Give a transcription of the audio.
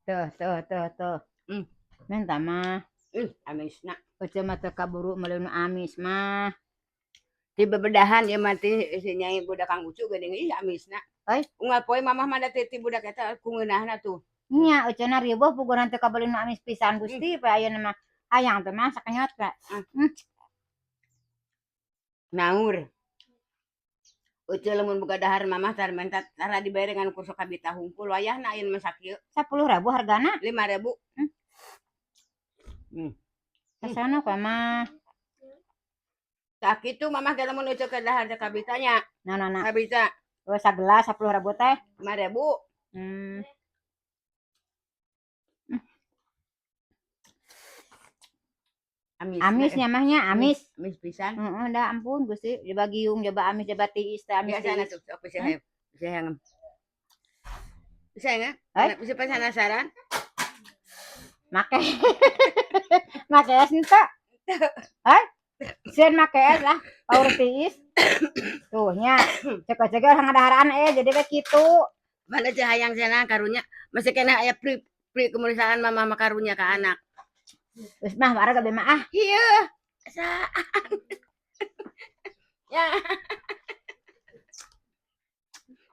Tuh, tuh, tuh, tuh. Minta mah. Ih, amisna. Ece mah teu kaburu meuli nu amis mah. Ti bebedahan ieu mah ti si Nyai budak Kang Ucu geuning, ih, amisna. Euy. Unggal poe mamah mah da ti budak eta ku ngeunahna tuh. Nya ecena riweuh puguran teu kabeli nu amis pisan Gusti poe ayeuna mah. Hayang teh mah sakenyot we. Ah. Naur. Ece lamun boga dahar mamah tar menta tara dibere ngan ku sok kabita hungkul wayahna ayeuna mah sakieu. 10.000 hargana? 5.000. Sasana ka mah. Tah kitu mamah ge lamun ece ke dahar teh kabitanya. Nah, nah, nah. Kabita. Oh, sagelas 10.000 teh. 5.000. Amis. Amis nya mah nya, amis. Amis pisan. Heeh, dah ampun Gusti, coba giung, coba amis, coba tiis teh amis Biasana tiis. Tuh sok bisa hayang. Bisa hayang. Bisa ya? Eh? Bisa penasaran? Make. Make es henteu? Hah? Sieun make es lah, power tiis. Tuh nya, cek-cek urang ngadaharaan jadi we kitu. Mana ceu hayang cenah karunya masih kena aya pri pri kemanusiaan mamah mah karunya ka anak. Geus mah wareg abi mah ah. Iya. Sa. Ya.